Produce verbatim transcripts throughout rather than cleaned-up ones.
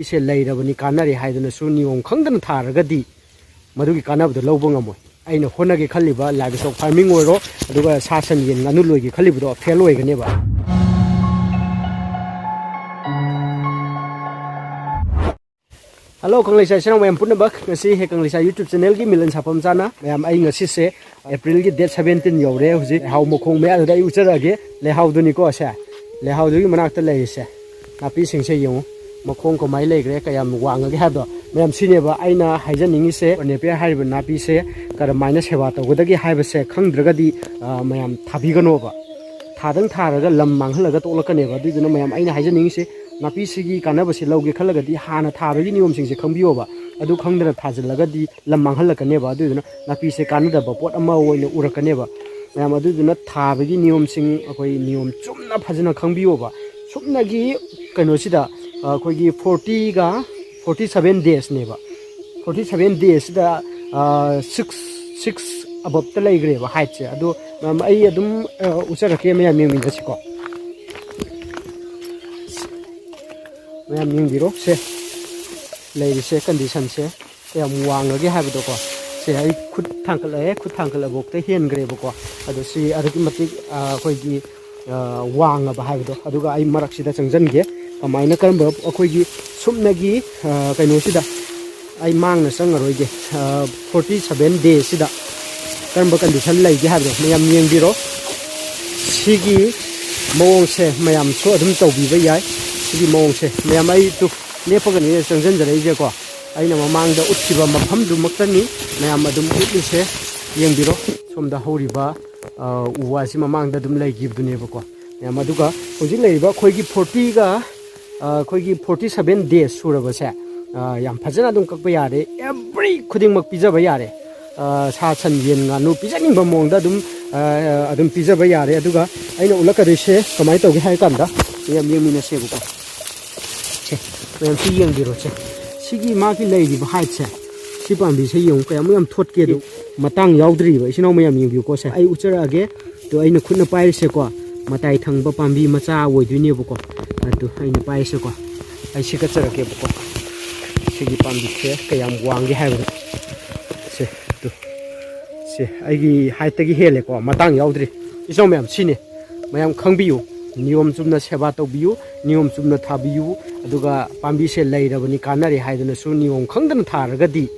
ꯏꯁꯦ ꯂꯩꯔꯕꯅꯤ, ꯀꯥꯟꯅꯔꯦ ꯍꯥꯏꯗꯨꯅꯁꯨ ꯅꯤꯌꯣꯝ ꯈꯪꯗꯅ ꯊꯥꯔꯒꯗꯤ ꯃꯗꯨꯒꯤ ꯀꯥꯟꯅꯕꯗꯣ ꯂꯧꯕ ꯉꯝꯃꯣꯏ꯫ ꯑꯩꯅ ꯍꯣꯠꯅꯒꯦ ꯈꯜꯂꯤꯕ livestock farming ꯑꯣꯏꯔꯣ, ꯑꯗꯨꯒ ꯁꯥ ꯁꯟ ꯌꯦꯟ ꯉꯥꯅꯨ ꯂꯣꯏꯒꯦ ꯈꯜꯂꯤꯕꯗꯣ fail ꯑꯣꯏꯒꯅꯦꯕ꯫ Hello ꯀꯪꯂꯩꯁꯥ ꯏꯆꯤꯟ ꯏꯅꯥꯎ ꯃꯌꯥꯝ ꯄꯨꯝꯅꯃꯛ, ꯉꯁꯤ ꯍꯦ ꯀꯪꯂꯩꯁꯥ YouTube channelꯒꯤ ꯃꯤꯂꯟ ꯁꯥꯐꯝ ꯆꯥꯅ ꯃꯌꯥꯝ, ꯑꯩ ꯉꯁꯤꯁꯦ Aprilꯒꯤ date seventeen ꯌꯧꯔꯦ꯫ ꯍꯧꯖꯤꯛ ꯂꯩꯍꯥꯎ ꯃꯈꯣꯡ ꯃꯌꯥꯗꯨꯗ ꯑꯩ ꯎꯠꯆꯔꯛꯑꯒꯦ꯫ ꯂꯩꯍꯥꯎꯗꯨꯅꯤꯀꯣ ꯁꯦ, ꯂꯩꯍꯥꯎꯗꯨꯒꯤ ꯃꯅꯥꯛꯇ ꯂꯩꯔꯤꯁꯦ꯫ ꯅꯥꯄꯤꯁꯤꯡꯁꯦ ꯌꯦꯡꯉꯨ, ꯃꯈꯣꯡ ꯀꯃꯥꯏꯅ ꯂꯩꯈ꯭ꯔꯦ, ꯀꯌꯥꯝ ꯋꯥꯡꯉꯒꯦ ꯍꯥꯏꯕꯗꯣ꯫ ꯃꯌꯥꯝ, ꯁꯤꯅꯦꯕ ꯑꯩꯅ ꯍꯥꯏꯖꯅꯤꯡꯉꯤꯁꯦ, ꯅꯦꯄꯤꯌꯔ ꯍꯥꯏꯔꯤꯕ ꯅꯥꯄꯤꯁꯦ ꯀꯔꯝꯍꯥꯏꯅ ꯁꯦꯕꯥ ꯇꯧꯒꯗꯒꯦ ꯍꯥꯏꯕꯁꯦ ꯈꯪꯗ꯭ꯔꯒꯗꯤ, ꯑ, ꯃꯌꯥꯝ ꯊꯥꯕꯤꯒꯅꯣꯕ꯫ ꯊꯥꯗꯪ ꯊꯥꯔꯒ ꯂꯝ ꯃꯥꯡꯍꯜꯂꯒ ꯇꯣꯛꯂꯛꯀꯅꯦꯕ꯫ ꯑꯗꯨꯏꯗꯨꯅ ꯃꯌꯥꯝ, ꯑꯩꯅ ꯍꯥꯏꯖꯅꯤꯡꯉꯤꯁꯦ, ꯅꯥꯄꯤꯁꯤꯒꯤ ꯀꯥꯟꯅꯕꯁꯤ ꯂꯧꯒꯦ ꯈꯜꯂꯒꯗꯤ ꯍꯥꯟꯅ ꯊꯥꯕꯒꯤ ꯅꯤꯌꯣꯝꯁꯤꯡꯁꯦ ꯈꯪꯕꯤꯌꯣꯕ꯫ ꯑꯗꯨ ꯈꯪꯗꯅ ꯊꯥꯖꯤꯜꯂꯒꯗꯤ ꯂꯝ ꯃꯥꯡꯍꯜꯂꯛꯀꯅꯦꯕ꯫ ꯑꯗꯨꯏꯗꯨꯅ ꯅꯥꯄꯤꯁꯦ ꯀꯥꯟꯅꯗꯕ ꯄꯣꯠ ꯑꯃ ꯑꯣꯏꯅ ꯎꯔꯛꯀꯅꯦꯕ꯫ ꯃꯌꯥꯝ, ꯑꯗꯨꯗꯨꯅ ꯊꯥꯕꯒꯤ ꯅꯤꯌꯣꯝꯁꯤꯡ ꯑꯩꯈꯣꯏ ꯅꯤꯌꯣꯝ ꯆꯨꯝꯅ ꯐꯖꯅ ꯈꯪꯕꯤꯌꯣꯕ꯫ ꯁꯨꯞꯅꯒꯤ ꯀꯩꯅꯣꯁꯤꯗ, ꯑ, ꯑꯩꯈꯣꯏꯒꯤ fortyꯒ forty seven daysꯅꯦꯕ꯫ Forty seven daysꯁꯤꯗ, ꯑ, six, six aboveꯇ ꯂꯩꯈ꯭ꯔꯦꯕ heightꯁꯦ꯫ ꯑꯗꯣ, ꯃꯌꯥꯝ, ꯑꯩ ꯑꯗꯨꯝ, ꯑ, ꯎꯠꯆꯔꯛꯀꯦ, ꯃꯌꯥꯝ ꯌꯦꯡꯃꯤꯟꯅꯁꯤꯀꯣ꯫ ꯃꯌꯥꯝ ꯌꯦꯡꯕꯤꯔꯣ ꯁꯦ, ꯂꯩꯔꯤꯁꯦ, conditionꯁꯦ ꯀꯌꯥꯝ ꯋꯥꯡꯉꯒꯦ ꯍꯥꯏꯕꯗꯣꯀꯣ꯫ ꯁꯦ, ꯑꯩ ꯈꯨꯠ ꯊꯥꯡꯒꯠꯂꯛꯑꯦ, ꯈꯨꯠ ꯊꯥꯡꯒꯠꯂꯛꯐꯥꯎꯗ ꯍꯦꯟꯈ꯭ꯔꯦꯕꯀꯣ꯫ ꯑꯗꯣ ꯁꯤ ꯑꯗꯨꯛꯀꯤ ꯃꯇꯤꯛ, ꯑ, ꯑꯩꯈꯣꯏꯒꯤ, ꯑ, ꯋꯥꯡꯉꯕ ꯍꯥꯏꯕꯗꯣ꯫ ꯑꯗꯨꯒ ꯑꯩ ꯃꯔꯛꯁꯤꯗ ꯆꯪꯁꯤꯟꯒꯦ, ꯀꯃꯥꯏꯅ, ꯀꯔꯝꯕ ꯑꯩꯈꯣꯏꯒꯤ ꯁꯨꯞꯅꯒꯤ, ꯑ, ꯀꯩꯅꯣꯁꯤꯗ ꯑꯩ ꯃꯥꯡꯅ ꯆꯪꯉꯔꯣꯏꯒꯦ꯫ ꯑ, forty seven daysꯁꯤꯗ ꯀꯔꯝꯕ condition ꯂꯩꯒꯦ ꯍꯥꯏꯕꯗꯣ ꯃꯌꯥꯝ ꯌꯦꯡꯕꯤꯔꯣ꯫ ꯁꯤꯒꯤ ꯃꯑꯣꯡꯁꯦ ꯃꯌꯥꯝꯁꯨ ꯑꯗꯨꯝ ꯇꯧꯕꯤꯕ ꯌꯥꯏ꯫ ꯁꯤꯒꯤ ꯃꯑꯣꯡꯁꯦ ꯃꯌꯥꯝ, ꯑꯩ ꯇꯨ ꯂꯦꯞꯄꯒꯅꯤ ꯆꯪꯁꯤꯟꯖꯔꯛꯏꯁꯦꯀꯣ꯫ ꯑꯩꯅ ꯃꯃꯥꯡꯗ ꯎꯠꯈꯤꯕ ꯃꯐꯝꯗꯨꯃꯛꯇꯅꯤ ꯃꯌꯥꯝ ꯑꯗꯨꯝ ꯎꯠꯂꯤꯁꯦ꯫ ꯌꯦꯡꯕꯤꯔꯣ, ꯁꯣꯝꯗ ꯍꯧꯔꯤꯕ, ꯑ, ꯎ ꯋꯥꯁꯤ ꯃꯃꯥꯡꯗ ꯑꯗꯨꯝ ꯂꯩꯈꯤꯕꯗꯨꯅꯦꯕꯀꯣ ꯃꯌꯥꯝ꯫ ꯑꯗꯨꯒ ꯍꯧꯖꯤꯛ ꯂꯩꯔꯤꯕ ꯑꯩꯈꯣꯏꯒꯤ fortyꯒ, ꯑ, ꯑꯩꯈꯣꯏꯒꯤ forty seven days ꯁꯨꯔꯕꯁꯦ, ꯑ, ꯌꯥꯝ ꯐꯖꯅ ꯑꯗꯨꯝ ꯀꯛꯄ ꯌꯥꯔꯦ꯫ Every ꯈꯨꯗꯤꯡꯃꯛ ꯄꯤꯖꯕ ꯌꯥꯔꯦ꯫ ꯑ, ꯁꯥ ꯁꯟ ꯌꯦꯟ ꯉꯥꯅꯨ ꯄꯤꯖꯅꯤꯡꯕ ꯃꯑꯣꯡꯗ ꯑꯗꯨꯝ, ꯑ, ꯑꯗꯨꯝ ꯄꯤꯖꯕ ꯌꯥꯔꯦ꯫ ꯑꯗꯨꯒ ꯑꯩꯅ ꯎꯠꯂꯛꯀꯗꯣꯏꯁꯦ ꯀꯃꯥꯏꯅ ꯇꯧꯒꯦ ꯍꯥꯏ ꯀꯥꯟꯗ, ꯃꯌꯥꯝ ꯌꯦꯡꯃꯤꯟꯅꯁꯦꯕꯀꯣ꯫ ꯁꯦ, ꯃꯌꯥꯝ ꯁꯤ ꯌꯦꯡꯕꯤꯔꯣ ꯁꯦ꯫ ꯁꯤꯒꯤ ꯃꯥꯒꯤ ꯂꯩꯔꯤꯕ heightꯁꯦ, ꯁꯤ ꯄꯥꯝꯕꯤꯁꯦ ꯌꯦꯡꯉꯨ ꯀꯌꯥꯃꯨꯛ ꯌꯥꯝ ꯊꯣꯠꯀꯦꯗꯣ꯫ ꯃꯇꯥꯡ ꯌꯥꯎꯗ꯭ꯔꯤꯕ ꯏꯆꯤꯟ ꯏꯅꯥꯎ ꯃꯌꯥꯝ ꯌꯦꯡꯕꯤꯌꯨꯀꯣ ꯁꯦ꯫ ꯑꯩ ꯎꯠꯆꯔꯛꯑꯒꯦ꯫ ꯑꯗꯣ ꯑꯩꯅ ꯈꯨꯠꯅ ꯄꯥꯏꯔꯤꯁꯦꯀꯣ, ꯃꯇꯥꯏ ꯊꯪꯕ ꯄꯥꯝꯕꯤ ꯃꯆꯥ ꯑꯣꯏꯗꯣꯏꯅꯦꯕꯀꯣ꯫ ꯑꯗꯣ ꯑꯩꯅ ꯄꯥꯏꯔꯤꯁꯦꯀꯣ꯫ ꯑꯩ ꯁꯤ ꯀꯠꯆꯔꯛꯀꯦꯕꯀꯣ꯫ ꯁꯤꯒꯤ ꯄꯥꯝꯕꯤꯁꯦ ꯀꯌꯥꯝ ꯋꯥꯡꯒꯦ ꯍꯥꯏꯕꯗꯣ꯫ ꯁꯦ, ꯇꯨ꯫ ꯁꯦ, ꯑꯩꯒꯤ ꯍꯥꯏꯠꯇꯒꯤ ꯍꯦꯜꯂꯦꯀꯣ, ꯃꯇꯥꯡ ꯌꯥꯎꯗ꯭ꯔꯤ꯫ ꯏꯆꯧ ꯃꯌꯥꯝ, ꯁꯤꯅꯤ꯫ ꯃꯌꯥꯝ ꯈꯪꯕꯤꯌꯨ, ꯅꯤꯌꯣꯝ ꯆꯨꯝꯅ ꯁꯦꯕꯥ ꯇꯧꯕꯤꯌꯨ, ꯅꯤꯌꯣꯝ ꯆꯨꯝꯅ ꯊꯥꯕꯤꯌꯨ꯫ ꯑꯗꯨꯒ ꯄꯥꯝꯕꯤꯁꯦ ꯂꯩꯔꯕꯅꯤ, ꯀꯥꯟꯅꯔꯦ ꯍꯥꯏꯗꯨꯅꯁꯨ ꯅꯤꯌꯣꯝ ꯈꯪꯗꯅ ꯊꯥꯔꯒꯗꯤ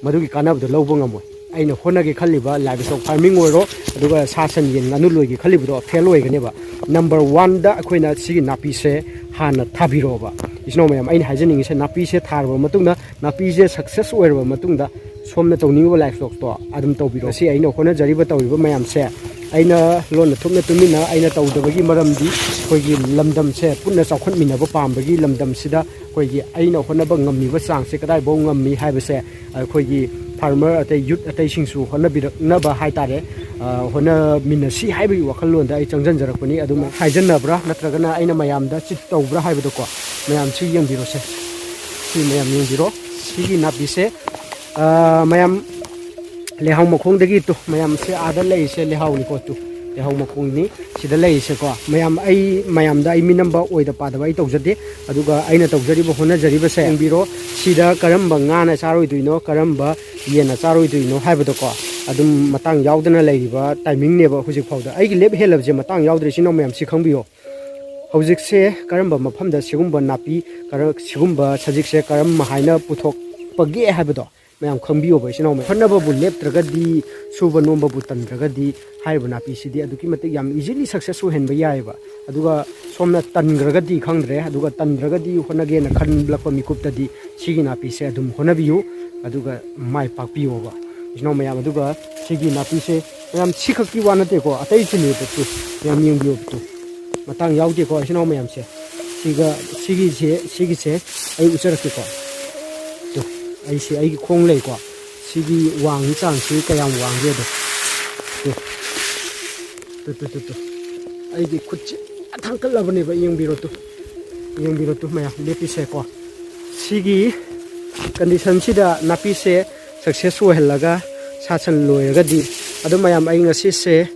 ꯃꯗꯨꯒꯤ ꯀꯥꯟꯅꯕꯗꯣ ꯂꯧꯕ ꯉꯝꯃꯣꯏ꯫ ꯑꯩꯅ ꯍꯣꯠꯅꯒꯦ ꯈꯜꯂꯤꯕ livestock farming ꯑꯣꯏꯔꯣ, ꯑꯗꯨꯒ ꯁꯥ ꯁꯟ ꯌꯦꯟ ꯉꯥꯅꯨ ꯂꯣꯏꯒꯦ ꯈꯜꯂꯤꯕꯗꯣ ꯐꯦꯜ ꯑꯣꯏꯒꯅꯦꯕ꯫ ꯅꯝꯕꯔ ꯋꯥꯟꯗ ꯑꯩꯈꯣꯏꯅ ꯁꯤꯒꯤ ꯅꯥꯄꯤꯁꯦ ꯍꯥꯟꯅ ꯊꯥꯕꯤꯔꯣꯕ꯫ ꯏꯆꯤꯟ ꯏꯅꯥꯎ ꯃꯌꯥꯝ, ꯑꯩꯅ ꯍꯥꯏꯖꯅꯤꯡꯉꯤꯁꯦ, ꯅꯥꯄꯤꯁꯦ ꯊꯥꯔꯕ ꯃꯇꯨꯡꯗ, ꯅꯥꯄꯤꯁꯦ ꯁꯛꯁꯦꯁ ꯑꯣꯏꯔꯕ ꯃꯇꯨꯡꯗ, ꯁꯣꯝꯅ ꯇꯧꯅꯤꯡꯉꯤꯕ livestockꯇꯣ ꯑꯗꯨꯝ ꯇꯧꯕꯤꯔꯣ꯫ ꯁꯤ ꯑꯩꯅ ꯍꯣꯠꯅꯖꯔꯤꯕ, ꯇꯧꯔꯤꯕ ꯃꯌꯥꯝꯁꯦ, ꯑꯩꯅ ꯂꯣꯟꯅ ꯊꯨꯞꯅ ꯇꯨꯃꯤꯟꯅ ꯑꯩꯅ ꯇꯧꯗꯕꯒꯤ ꯃꯔꯝꯗꯤ, ꯑꯩꯈꯣꯏꯒꯤ ꯂꯝꯗꯝꯁꯦ ꯄꯨꯟꯅ ꯆꯥꯎꯈꯠꯃꯤꯟꯅꯕ ꯄꯥꯝꯕꯒꯤ ꯂꯝꯗꯝꯁꯤꯗ ꯑꯩꯈꯣꯏꯒꯤ ꯑꯩꯅ ꯍꯣꯠꯅꯕ ꯉꯝꯃꯤꯕ ꯆꯥꯡꯁꯦ ꯀꯗꯥꯏꯐꯥꯎ ꯉꯝꯃꯤ ꯍꯥꯏꯕꯁꯦ, ꯑꯩꯈꯣꯏꯒꯤ farmer ꯑꯇꯩ youth ꯑꯇꯩꯁꯤꯡꯁꯨ ꯍꯣꯠꯅꯕꯤꯔꯛꯅꯕ ꯍꯥꯏꯇꯥꯔꯦ, ꯑ, ꯍꯣꯠꯅꯃꯤꯟꯅꯁꯤ ꯍꯥꯏꯕꯒꯤ ꯋꯥꯈꯜꯂꯣꯟꯗ ꯑꯩ ꯆꯪꯁꯤꯟꯖꯔꯛꯄꯅꯤ꯫ ꯑꯗꯨꯝ ꯍꯥꯏꯖꯟꯅꯕ꯭ꯔꯥ ꯅꯠꯇ꯭ꯔꯒꯅ ꯑꯩꯅ ꯃꯌꯥꯝꯗ ꯆꯤꯠ ꯇꯧꯕ꯭ꯔꯥ ꯍꯥꯏꯕꯗꯣꯀꯣ, ꯃꯌꯥꯝꯁꯤ ꯌꯦꯡꯕꯤꯔꯣꯁꯦ꯫ ꯁꯤ ꯃꯌꯥꯝ ꯌꯦꯡꯕꯤꯔꯣ꯫ ꯁꯤꯒꯤ ꯅꯥꯄꯤꯁꯦ, ꯑ, ꯃꯌꯥꯝ ꯂꯩꯍꯥꯎ ꯃꯈꯣꯡꯗꯒꯤ ꯇꯨ, ꯃꯌꯥꯝꯁꯦ ꯑꯥꯗ ꯂꯩꯔꯤꯁꯦ ꯂꯩꯍꯥꯎꯅꯤꯀꯣ ꯇꯨ꯫ ꯂꯩꯍꯥꯎ ꯃꯈꯣꯡꯅꯤ ꯁꯤꯗ ꯂꯩꯔꯤꯁꯦꯀꯣ꯫ ꯃꯌꯥꯝ, ꯑꯩ ꯃꯌꯥꯝꯗ ꯑꯩ ꯃꯤꯅꯝꯕ ꯑꯣꯏꯗ ꯄꯥꯗꯕ ꯑꯩ ꯇꯧꯖꯗꯦ꯫ ꯑꯗꯨꯒ ꯑꯩꯅ ꯇꯧꯖꯔꯤꯕ ꯍꯣꯠꯅꯖꯔꯤꯕꯁꯦ ꯌꯦꯡꯕꯤꯔꯣ꯫ ꯁꯤꯗ ꯀꯔꯝꯕ ꯉꯥꯅ ꯆꯥꯔꯣꯏꯗꯣꯏꯅꯣ, ꯀꯔꯝꯕ ꯌꯦꯟꯅ ꯆꯥꯔꯣꯏꯗꯣꯏꯅꯣ ꯍꯥꯏꯕꯗꯣꯀꯣ, ꯑꯗꯨꯝ ꯃꯇꯥꯡ ꯌꯥꯎꯗꯅ ꯂꯩꯔꯤꯕ timingꯅꯦꯕ ꯍꯧꯖꯤꯛ ꯐꯥꯎꯗ꯫ ꯑꯩꯒꯤ ꯂꯦꯞ ꯍꯦꯜꯂꯕꯁꯦ ꯃꯇꯥꯡ ꯌꯥꯎꯗ꯭ꯔꯦ, ꯏꯆꯤꯟ ꯏꯅꯥꯎ ꯃꯌꯥꯝ ꯁꯤ ꯈꯪꯕꯤꯌꯣ꯫ ꯍꯧꯖꯤꯛꯁꯦ ꯀꯔꯝꯕ ꯃꯐꯝꯗ ꯁꯤꯒꯨꯝꯕ ꯅꯥꯄꯤ, ꯀꯔ-, ꯁꯤꯒꯨꯝꯕ ꯁꯖꯤꯛꯁꯦ ꯀꯔꯝ ꯍꯥꯏꯅ ꯄꯨꯊꯣꯛꯄꯒꯦ ꯍꯥꯏꯕꯗꯣ ꯃꯌꯥꯝ ꯈꯪꯕꯤꯌꯣꯕ, ꯏꯆꯤꯟ ꯏꯅꯥꯎ ꯃꯌꯥꯝ꯫ ꯍꯣꯠꯅꯕꯕꯨ ꯂꯦꯞꯇ꯭ꯔꯒꯗꯤ, ꯁꯨꯕ ꯅꯣꯝꯕꯕꯨ ꯇꯟꯗ꯭ꯔꯒꯗꯤ, ꯍꯥꯏꯔꯤꯕ ꯅꯥꯄꯤꯁꯤꯗꯤ ꯑꯗꯨꯛꯀꯤ ꯃꯇꯤꯛ ꯌꯥꯝ easily success ꯑꯣꯏꯍꯟꯕ ꯌꯥꯏꯑꯕ꯫ ꯑꯗꯨꯒ ꯁꯣꯝꯅ ꯇꯟꯈ꯭ꯔꯒꯗꯤ ꯈꯪꯗ꯭ꯔꯦ, ꯑꯗꯨꯒ ꯇꯟꯗ꯭ꯔꯒꯗꯤ ꯍꯣꯠꯅꯒꯦꯅ ꯈꯟꯂꯛꯄ ꯃꯤꯀꯨꯞꯇꯗꯤ ꯁꯤꯒꯤ ꯅꯥꯄꯤꯁꯦ ꯑꯗꯨꯝ ꯍꯣꯠꯅꯕꯤꯌꯨ, ꯑꯗꯨꯒ ꯃꯥꯏ ꯄꯥꯛꯄꯤꯌꯣꯕ, ꯏꯆꯤꯟ ꯏꯅꯥꯎ ꯃꯌꯥꯝ꯫ ꯑꯗꯨꯒ ꯁꯤꯒꯤ ꯅꯥꯄꯤꯁꯦ ꯃꯌꯥꯝ ꯁꯤꯈꯛꯀꯤ ꯋꯥ ꯅꯠꯇꯦꯀꯣ, ꯑꯇꯩꯁꯨꯅꯦꯕ ꯇꯨ, ꯃꯌꯥꯝ ꯌꯦꯡꯕꯤꯌꯣꯕ ꯇꯨ꯫ ꯃꯇꯥꯡ ꯌꯥꯎꯗꯦꯀꯣ, ꯏꯆꯤꯟ ꯏꯅꯥꯎ ꯃꯌꯥꯝꯁꯦ꯫ ꯁꯤꯒ ꯁꯤꯒꯤꯁꯦ, ꯁꯤꯒꯤꯁꯦ ꯑꯩ ꯎꯠꯆꯔꯛꯀꯦꯀꯣ꯫ ꯇꯨ, ꯑꯩꯁꯦ, ꯑꯩꯒꯤ ꯈꯣꯡ ꯂꯩꯀꯣ, ꯁꯤꯒꯤ ꯋꯥꯡꯒꯤ ꯆꯥꯡꯁꯤ ꯀꯌꯥꯝ ꯋꯥꯡꯒꯦ ꯑꯗꯣ꯫ Two, two, two, two, two. ꯑꯩꯒꯤ ꯈꯨꯠꯁꯦ ꯊꯥꯡꯀꯠꯂꯕꯅꯦꯕ, ꯌꯦꯡꯕꯤꯔꯣ ꯇꯨ꯫ ꯌꯦꯡꯕꯤꯔꯣ ꯇꯨ ꯃꯌꯥꯝ, ꯂꯦꯞꯄꯤꯁꯦꯀꯣ꯫ ꯁꯤꯒꯤ conditionꯁꯤꯗ ꯅꯥꯄꯤꯁꯦ success ꯑꯣꯏꯍꯜꯂꯒ ꯁꯥ ꯁꯟ ꯂꯣꯏꯔꯒꯗꯤ, ꯑꯗꯨ ꯃꯌꯥꯝ, ꯑꯩ ꯉꯁꯤꯁꯦ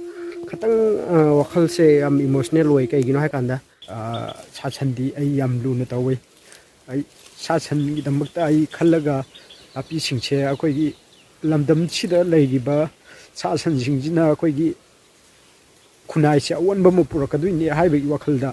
ꯈꯤꯇꯪ, ꯑ, ꯋꯥꯈꯜꯁꯦ ꯌꯥꯝ emotional ꯑꯣꯏ꯫ ꯀꯩꯒꯤꯅꯣ ꯍꯥꯏꯀꯥꯟꯗ, ꯑ, ꯁꯥ ꯁꯟꯗꯤ ꯑꯩ ꯌꯥꯝ ꯂꯨꯅ ꯇꯧꯋꯤ꯫ ꯑꯩ ꯁꯥ ꯁꯟꯒꯤꯗꯃꯛꯇ ꯑꯩ ꯈꯜꯂꯒ ꯅꯥꯄꯤꯁꯤꯡꯁꯦ ꯑꯩꯈꯣꯏꯒꯤ ꯂꯝꯗꯝꯁꯤꯗ ꯂꯩꯔꯤꯕ ꯁꯥ ꯁꯟꯁꯤꯡꯁꯤꯅ ꯑꯩꯈꯣꯏꯒꯤ ꯈꯨꯟꯅꯥꯏꯁꯦ ꯑꯑꯣꯟꯕ ꯑꯃ ꯄꯨꯔꯛꯀꯗꯣꯏꯅꯦ ꯍꯥꯏꯕꯒꯤ ꯋꯥꯈꯜꯗ